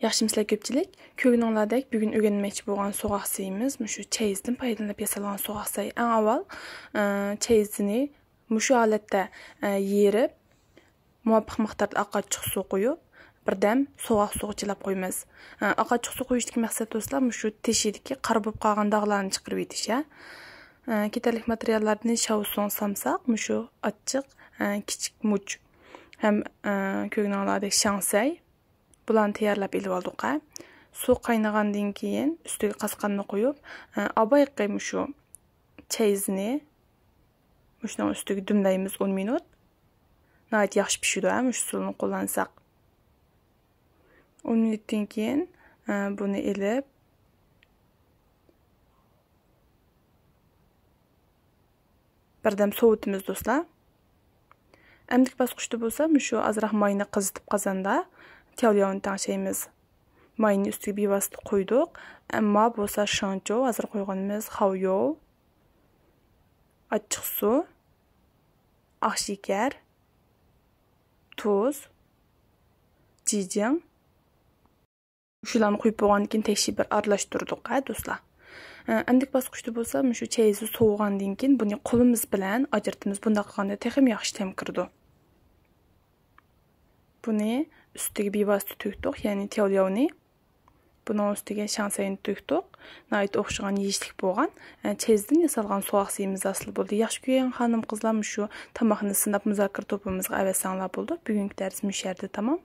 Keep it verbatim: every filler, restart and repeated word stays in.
ياخشىمۇسىلەر كۆپچىلىك؟ كۆرگىنىڭلاردەك، بۈگۈن ئۆگەنمەكچى بولغان سوغۇق سۈيىمىز مۇشۇ چەيزدىن پايدىلىنىپ ياسالغان سوغۇق سۈي. ئەڭ ئاۋۋال، ئە، چەيزنى مۇشۇ ھالەتتە، ئە، يېرىپ، مۇۋاپىق مىقداردا ئاق ئاچچىق سۇ قۇيۇپ، بىردەم سوغۇق سۇغا چىلاپ قويىمىز. ئە، ئاق ئاچچىق سۇ قۇيۇشتىكى مەقسەت دوستلار، مۇشۇ تېشىدىكى قارا بولۇپ قالغان داغلارنى چىقىرىۋېتىش، ھە. ئە، كېتەرلىك ماتېرىياللاردىن شاۋسۇڭ سامساق، مۇشۇ ئاچچىق، ئە، كىچىك مۇچ ھەم، ئە، كۆرگىنىڭلاردەك شاڭسەي. بۇلارنى تەييارلاپ ئېلىپ ئالدۇق ھە. سۇ قاينىغاندىن كېيىن ئۈستىگە قاسقاننى قويۇپ، ئە، ئاۋايقى مۇشۇ چەيزنى مۇشۇنىڭ ئۈستىگە دۈملەيمىز ئون مىنۇت. ناھايىتى ياخشى پىشىدۇ ھە، مۇشۇ ئۇسۇلنى قوللانساق. ئون مىنۇتتىن كېيىن، ئە، بۇنى ئېلىپ، بىردەم سوۋۇتىمىز دوستلار. ئەمدىكى باسقۇچتا بولسا مۇشۇ ئازراق ماينى قىزىتىپ قازاندا تياۋلياۋنى تەڭشەيمىز. ماينى ئۈستىگە بىۋاسىتە قويدۇق. ئەمما بولسا شېڭچوۋ، ھازىر قويغىنىمىز خاۋيوۋ، ئاچچىق سۇ، ئاق شېكەر، تۇز، جىجىڭ، شۇلارنى قويۇپ بولغاندىن كېيىن تەكشى بىر ئارىلاشتۇردۇق ھە دوستلار. ئە، ئەمدىكى باسقۇچتا بولسا مۇشۇ چەيزى سوۋۇغاندىن كېيىن بۇنى قولىمىز بىلەن ئاجرىتىمىز. بۇنداق قىلغاندا تېخىمۇ ياخشى تەم كىرىدۇ. بۇنى ئۈستىگە بىۋاسىتە تۆكتۇق، يەنى تياۋلياۋنى. بۇنىڭ ئۈستىگە شاڭسەينى تۆكتۇق. ناھايىتى ئوخشىغان يېيىشلىك بولغان، ئە، چەيزدىن ياسالغان سوغۇق سۈيىمىز ھاسىل بولدى. ياخشى كۆرگەن خانىم-قىزلار مۇشۇ تاماقنى سىناپ مۇزاكىرە توپىمىزغا ئەۋەتسەڭلار بولىدۇ. بۈگۈنكى دەرس مۇشۇ يەردە تامام.